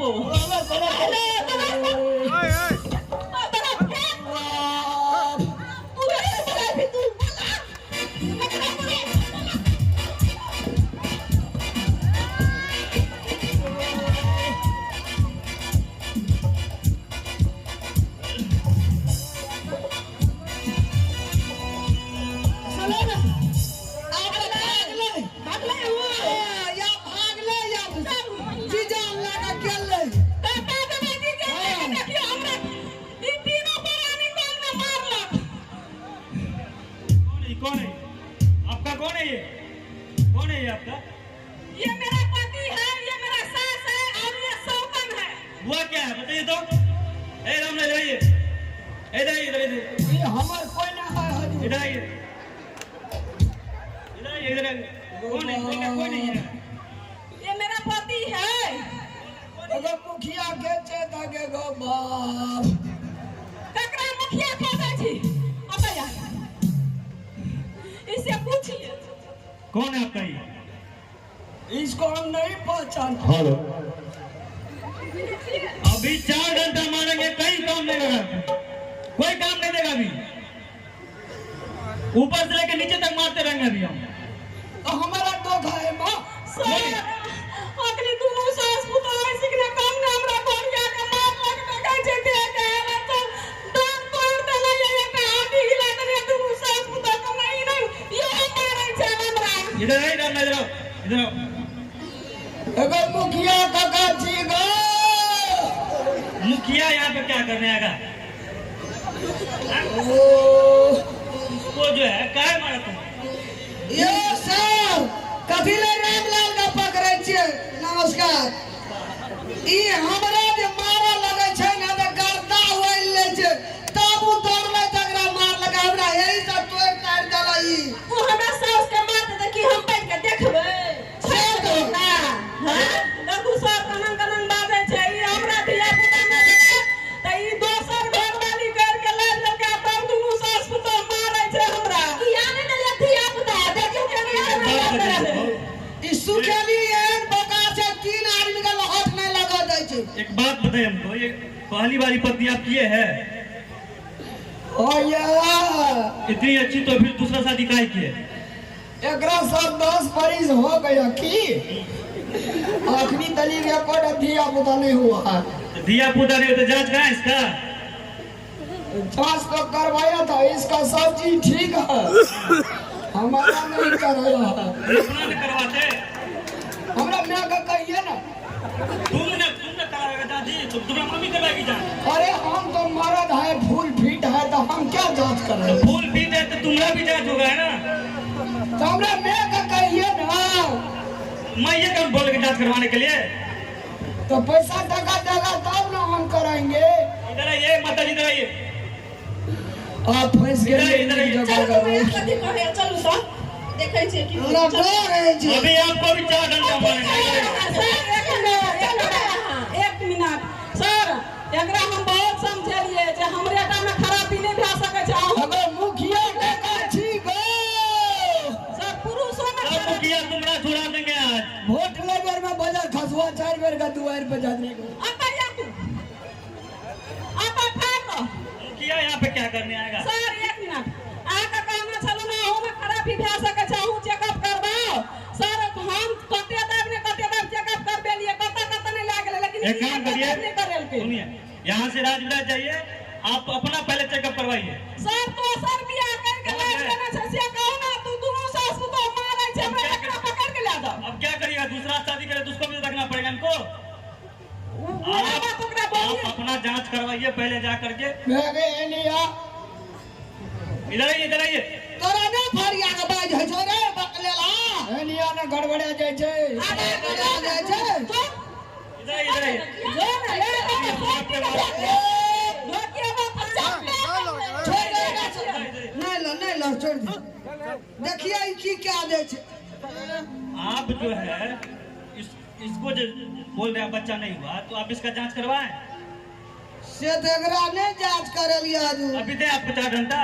देबो। हेलो, तोरा फेर बाप। तू बोला भी तू बोला। ककरा बोला? चलो ने आब तऽ भागलै। भागलै उ। हाँ, या भागलै या जी जान लए कऽ गेलै। काका देबै जी जान लए कऽ। देखियौ हमरा ई तीनों प्राणी कम ने मारलक। कौन है कौन है आपका? कौन है ये? कौन है ये आपका? ये मेरा पति है, ये मेरा सास है और ये सौतन है। हुआ क्या है बताइए तो। ए राम इधर आइए, इधर आइए, इधर आइए। ई हमर कोई ना है हजूर। इधर आइए, इधर आइए, इधर आइए। कौन है? कोई ना, कोई नहीं है। ये मेरा पति है। एगो मुखिया के छै तऽ गो बाप। ककरा मुखिया खोजै छी? अतऽ आ, इससे पूछिए। कौन है आपका ये? इसको हम नहीं पहचान। अभी 4 घंटा मारेंगे, कहीं काम नहीं लगा, कोई काम नहीं देगा। अभी ऊपर से लेकर नीचे तक मारते रहेंगे अभी हम। तो हमारा धोखा है माँ। सर, अखनी दुनू सास पुतोह ऐसे ने कम ने हमरा गोरिया के मारलक। देखै छै देह के हालत सब दाँत तोड़ि देले ये, एकटा हाथी हिला देने दुनू सास पुतोह के। नहीं नहीं, इहो मारै छै हमरा। इधर आइए राम, इधर आओ, इधर आओ। एगो मुखिया काका छी गो। मुखिया यहाँ पे क्या करने आएगा? ओ। उसको जो है काहे मारा तुम? यौ सर, कथी ले रामलाल के पकड़ै छियै? नमस्कार। ई हमरा जे मारऽ लगै छै ने तऽ गर्दा ओलि लै छै, तब ओ दौड़लै तकरा मारलक हमरा। एहि से तोड़ि ताड़ि देलक ई। ओ हमरा साउस के मारतै तऽ की हम बैठ के देखबै? से तऽ हाँ, देखू सर, कनन कनन बाजै छै। ई हमरा धिया पुता नहि भेलै तऽ ई दोसर घरवाली करके लाबि लेलकै आ तब दुनू सास पुतोह मारै छै हमरा। किया नहि देलियै धिया पुता? देखियौ केना एक बात केना बताइए छै। ई सुखेली एहन बोका छै, 3 आदमी के लहट नहि लगऽ दै छै। एक बात बताइए हमको, ये पहली वाली पत्नी आपकी ये है? ओ या। इतनी अच्छी तो फिर दूसरा शादी काहे किए? एकरा सब 10 बरिस हो गया की आखिरी तली के कोई धिया पुता नहीं हुआ है। तो धिया पुता नहीं तो जांच कहाँ है इसका? जांच तो करवाया था, इसका सब चीज ठीक है, हमारा नहीं कराया है। अपना नहीं करवाते? हमरा माँ का कहिए ना। तुम ने कराएगा जांच जी, तुम्हारा मम्मी करवाएगी जांच। अरे हम तो मर्द है, फुल फिट है, तो हम क्या जांच कर रहे हैं? फुल फिट है तो तुम्हारा भी जांच होगा, है ना? तो हमरा माँ का कहिए ना। मैं ये कब बोल के जांच करवाने के लिए? तो पैसा टका देगा तब ना हम कराएंगे। इधर आइए माता जी, इधर आइए। आप फंस गए इधर आइए। जगह चलू का। तऽ मैया कथी कहैया, चलू तऽ देखै छियै की। हमरा डर होइ छै। अभी आपको भी 4 घंटा मारेंगे। सर, एक मिनट, एक मिनट, एक मिनट सर। एकरा हम बहुत समझेलियै जे हमरे टा मे खराबी नहि भए सकै छै, अहूँ अगर मुखिया काका छी गो। सर, पुरुषो मे सब मुखिया तुम्हारा छुड़ा देंगे आज। वोट ले बेर में बाजार खसुआ 4 बेर का दुआर पे जाने को। अतः या तू अतः ठाढ़ रह। मुखिया यहाँ पे क्या करने आएगा? सर, एक मिनट। अहाँके कहना छलहुँ ने अहूँ मे खराबी भए सकै छै, अहूँ चेकअप करबाउ। सर, हम कते दाब ने कते दाब चेकअप करबेलियै, कतऽ कतऽ नहि लए गेलै, लेकिन एक ई काम करिए, चेकअप नहि करेलकै। सुनिए, यहाँ से राजविराज जाइए, आप अपना पहले चेकअप करवाइए। सर, दोसर बियाह करके लाबि देने छै से कहू ने। तू दुनू सास पुतोह मारै छै हमरा, एकरा पकड़ के लए जाउ। अब क्या करिएगा? दूसरा शादी करे तो उसको भी रखना पड़ेगा इनको। वएह बात ओकरा आप बोलिए। अपना जांच करवाइए पहले जा करके। मैं गए लिया। इधर आइए, इधर आइए। तोरा नहि फरिया के बाज होइ छौ रे बकलेला। लिया ना गड़बड़ा जाइ छै। गड़बड़ा जाइ छै। इधर आइए, इधर आइए। जो ने ले ढोकिया बाप। छोड़ दे, नहि ल, नहि ल, छोड़ दे। देखिए ई की कए दै छै। आप जो है इसको जो बोल रहे हैं बच्चा नहीं हुआ, तो आप इसका जांच करवाएं। से तऽ एकरा नहि जांच करेलियै हजूर। अभी दे आपको 4 घंटा।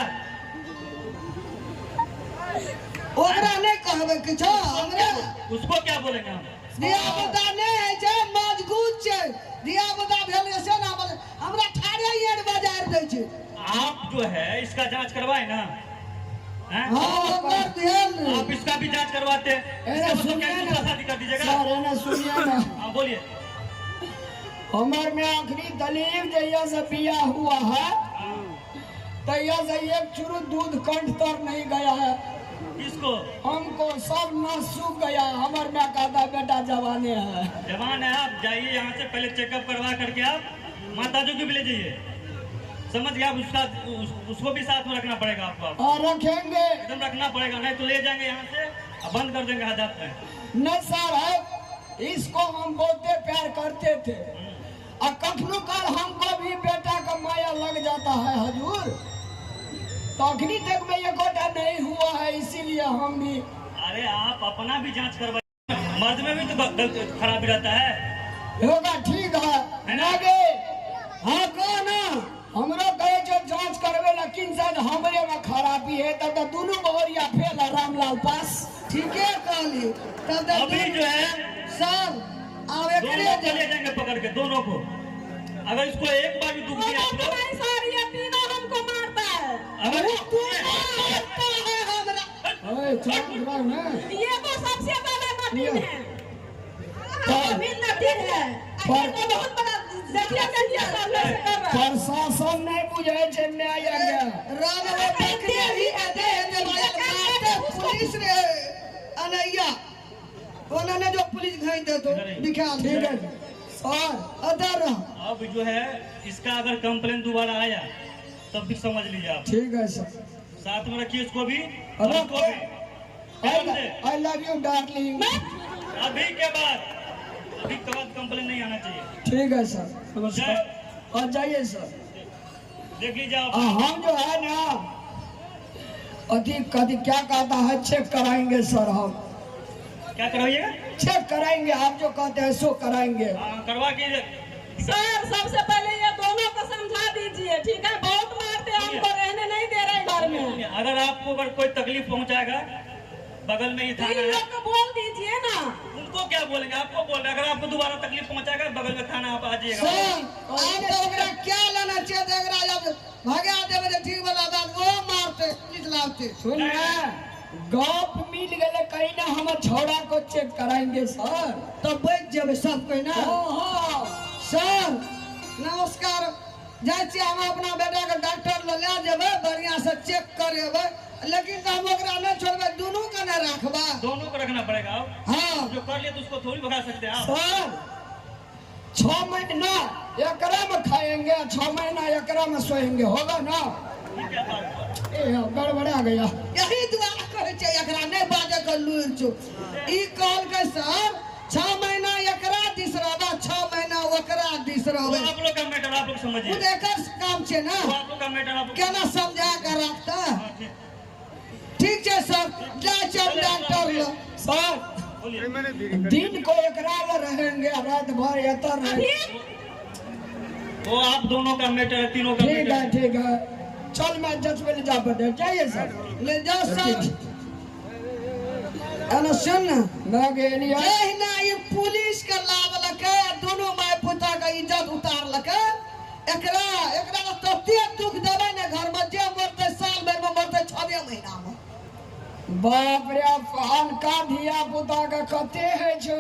ओकरा नहि कहबै किछो हमरा। उसको क्या बोलेंगे हम? धिया पुता नहि होइ छै, मजगूत छै। धिया पुता भेल से ने हमरा ठाढ़े एड़ बजारि दै छै। आप जो है इसका जांच करवाए ना, हैं? हाँ, ओकर भेल रे। आप इसका भी जांच करवाते हैं। अरे इसका मतलब सुनिए क्या है, ना। दूसरा शादी कर दीजिएगा। सर एने सुनिए ना। हाँ बोलिए। हमर में आखिरी दलीप जहिया से बियाह हुआ है तहिया से एक चुरू दूध कंठ तर नहीं गया है। किसको? हमको सब न सूख गया। हमर में कहता बेटा जवाने है। जवान है आप, जाइए यहाँ से पहले चेकअप करवा करके आप माता जी को भी ले जाइए, समझ गया? आप उसका उसको भी साथ में रखना पड़ेगा आपको। और रखेंगे, एकदम रखना पड़ेगा, नहीं तो ले जाएंगे यहाँ से और बंद कर देंगे हाजात में। न सर है, इसको हम बहुते प्यार करते थे और कखनो काल हमको भी बेटा का माया लग जाता है हजूर। तो अखनी तक में ये गोटा नहीं हुआ है, इसीलिए हम भी। अरे आप अपना भी जांच करवाइए, मर्द में भी तो खराबी रहता है। होगा ठीक है ना गे? हाँ कहो ना, हमरो कहे जो जांच करवे लेकिन शायद हमरे में खराबी है, तब तो दोनों बहुरिया फेल है रामलाल पास। ठीके कहली। तब तऽ अभी जो है सर आब एकरे दोनों को ले जाएंगे पकड़ के, दोनों को। अगर इसको एक बार भी दुख दिया आप दोनों लोग, को नहीं सर, ये तीनों हमको मारता है। अगर तू मारता है हमरा। ओए चांद रहा ना, ये तो सबसे बड़ा नटीन है। जमीन नटीन है। पर- ये तो बहुत बड़ा देखिए देखिए सब लोग से कर रहा है। प्रशासन नहीं बुझे छे न्याय के। राम रे पकड़े ही एते एते बाजल मारते पुलिस रे अनैया ओने ने जो पुलिस घाई दे तो दिखा। ठीक है सर। अदर रह। अब जो है इसका अगर कंप्लेन दोबारा आया तब भी समझ लीजिए आप। ठीक है सर। साथ में रखिए इसको भी, अरे उसको भी। I love you darling. अभी के बाद, अभी के बाद कंप्लेन नहीं आना चाहिए। ठीक है सर, नमस्कार। और जाइए सर। देख लीजिए आप। हम जो है ना अधिक कभी क्या कहता है चेक कराएंगे सर। हम क्या करवाइएगा? चेक कराएंगे, आप जो कहते हैं सो कराएंगे। हाँ, करवा के सर सबसे पहले ये दोनों को समझा दीजिए, ठीक है? बहुत मारते हैं हमको, रहने नहीं दे रहे घर में। अगर आपको अगर कोई तकलीफ पहुंचाएगा, बगल में ही तो थाना इन है। लोग को बोल दीजिए ना। उनको क्या बोलेंगे, आपको बोल रहे हैं। अगर आपको दोबारा तकलीफ पहुंचाएगा बगल में थाना, आप आ जाइएगा। सर आब तऽ ओकरा क्या लेना छियै तऽ एकरा जब भगा देबै तऽ ठीक वाला बात, ओ मारते पुलिस लाबते। सुन ना, गप मिल गए कहीं ना, हम छौड़ा को चेक कराएंगे सर। तब बचि जेबै सब कोइ ना। हाँ हाँ। सर नमस्कार, जाइ छियै हम अपना बेटाके डॉक्टर लग लए जेबै, बढ़िआँ से चेक करेबै, लेकिन तऽ हम ओकरा नहि छोड़बै, दुनू के नहि राखबै। दोनों को रखना पड़ेगा आप। हाँ जो कर लिया तो उसको थोड़ी भगा सकते हैं आप। सर 6 महीना एकरा में खाएंगे, 6 महीना एकरा में सोएंगे, होगा ना? ये क्या बात हुआ? ए गड़बड़ा गया। यही दुआरे कहै छै एकरा नहि बाजैके लूरि छौ। ई कहलकै सर 6 महीना एकरा दिस रहबै, 6 महीना ओकरा दिस वो रहबै। आप लोग का मैटर आप लोग ओ समझिए, तऽ एकर काम छै ना, वो आप लोग का मैटर आप लोग। केना समझा के राखतै। हाँ, ठीक। ठीक छै सर, जाइ छियै हम डॉक्टर लग। सर बोलिए। दिन को एकरा में रहेंगे, रात भर एतर रहेंगे। वो आप दोनों का मैटर है, तीनों का ठीक मैटर है ठीक है, चल मैं जज में जा पड़े। जाइए सर। ले जाओ सर। एना सुन ना, मैं गेलियै। जहिना ई पुलिस के लाबलकै आ दुनू माय पुता के इज्जत उतारलकै, एकरा एकरा तते दुख देबै ने घर में, जे मरतै साल भरि में मरतै 6 महीना में। बाप रे, अनका धिया पुता के कते है छौ।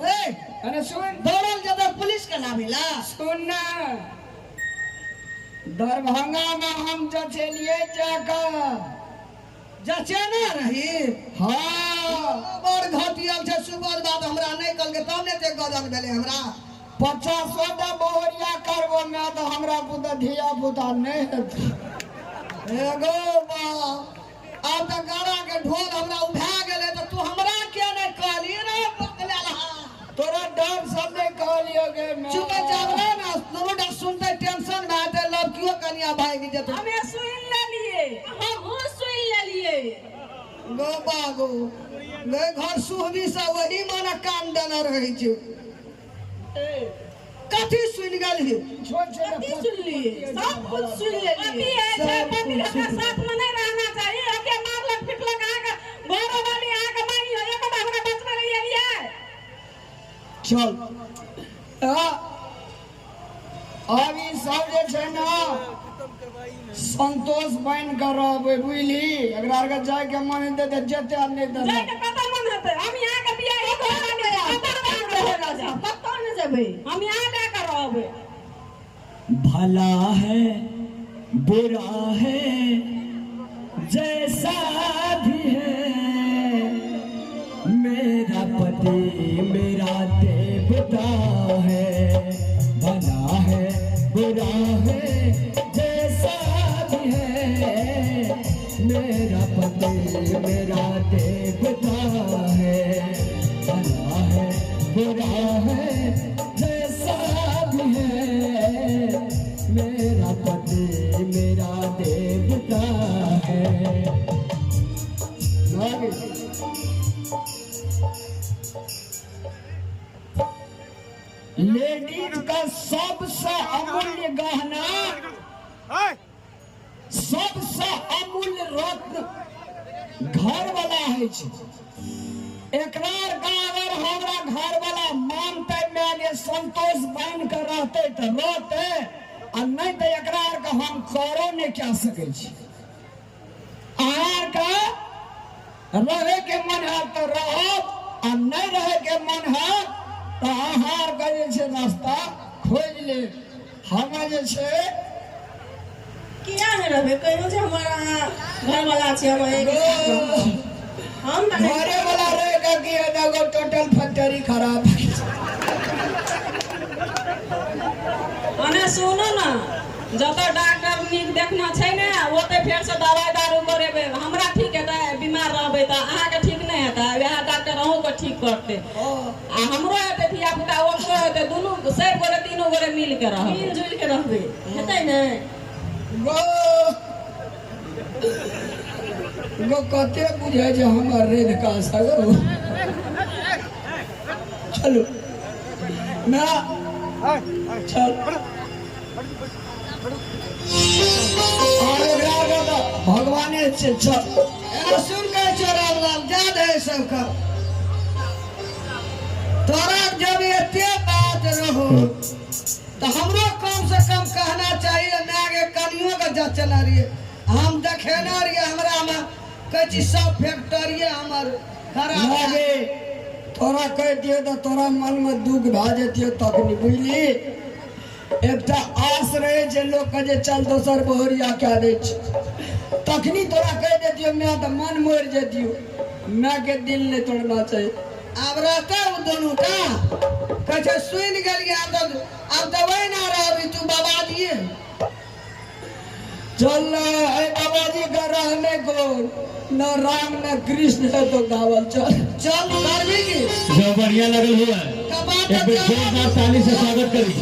ए अरे सुन, दौड़ल जेतै पुलिस के लाबिला। सुन ना, दरभंगा में हम जचेलिए जाकर जचेने रही। हाँ बड़ घटियल छै सुबह बात हमरा नहि कहलकै तब ने एते गजल भेलै हमरा। 50 टा बहुरिया करबो मैं तो हमरा पुता धिया पुता नहीं हेतै। एगो बाप, आब तऽ गाड़ा के ढोल हमरा उभा गेलै तऽ तू हमरा किया नहि कहली रे बकलेलहा? तोरा डर सब नहीं कहलियो गे मैं। चुप चाप रह ना, दुनू टा सुनते टेंशन भए जेतै, लड़कियो कनिया भागि जेतै। हमें सुन लेलिए, हमहूँ सुनि लेलिए। गो बागो गे घर सुहबी से वही माने कान देने रहै छै। कथी सुनि गेलही? छोड़ छोड़ कथी सुनलिए? सब कुछ सुनि पति लेलिए। है जे पति के साथ में नहीं रहना चाहिए। आके मारलक पिटलक, आके घरो वाली आके मारी हो, एक बार हमरा बचबे ले एलिए। चल आब ई सब जे छै ने संतोष बनि कऽ रहबै बुझली। एकरा आरके जायके मन हेतै तऽ जेतै आ नहि तऽ जायके कतऽ मन हेतै? हम यहाँ के बियाह कतऽ नहि कतऽ नहि जेबै, हम यहाँ जाके रहबै। भला है बुरा है जैसा भी है, मेरा पति मेरा देवता है। भला है बुरा है जैसा भी है, मेरा पति मेरा देवता है। भला है बुरा है जैसा भी है, मेरा पति मेरा देवता है। लेडीज का सबसे अमूल्य गहना, सबसे अमूल्य रत्न घर वाला है। एकरा का अगर हमरा घर वाला मानते माय गे संतोष बन के रहते तो रहते, आ नहीं तो एकरा के हम करो नहीं कह सकै छी। अहाँ के रहे के मन है तो रहो, आ नहीं रहे के मन है तो अहाँ के जे छै रास्ता खोजि लेब। हमे जे छै किया नहि रहबै? कहियो जे हमर अहाँ घरवाला छै, हम अहाँके साथ रहब। हम तऽ नहि। घरे वाला रहेगा कि एगो टोटल फैक्ट्री खराब। अने सुनू ने, जतऽ डॉक्टर नीक देखना छै ने ओतऽ फेरसँ दवाइ दारू करेबै। हमरा ठीक हेतै बीमार रहबै तऽ अहाँके ठीक नहि हेतै? वएह डॉक्टर अहूँके ठीक करतै आ हमरो हेतै धिया पुता, ओकरो हेतै, दुनू सब गोरे तीनू गोरे मिल के रहबै, मिल जुलि के रहबै, हेतै ने? गो गो कते बुझै छै हमर रेधका सगरो। चलू ना, चल। और एकरा के तऽ भगवाने छै। चल एना सुन के चोराब जा दे सबके। तोरा जब एते बात रहो तो हमरो कम से कम कहना चाहिए। माय के कनियो के जचना रहिए, हम देखेना रहिए, हमरा में कहै छी सब फैक्ट्रिये हमर खराब। लागे तोरा कहि दियौ तऽ तोरा मनमे दुख भए जेतियौ तखनी, बुझली। एकटा आस रहे छै लोकके जे चल दोसर बहुरिया कए दै छै, तखनी तोरा कहि देतियौ माय तऽ मन मरि जेतियौ। मायके दिल नहि तोड़ना चाही। आब रहते ओ दुनू का कहै छै सुनि गेलियै, आब तऽ वही ना रहबी तू बाबाजिए। चल ना, अरे बाबाजी का रहने को न राम न कृष्ण है तो गावल चल। चल करबी की जो बढ़िया लगल हुआ है कबाब एक बेर जोरदार ताली से स्वागत करी।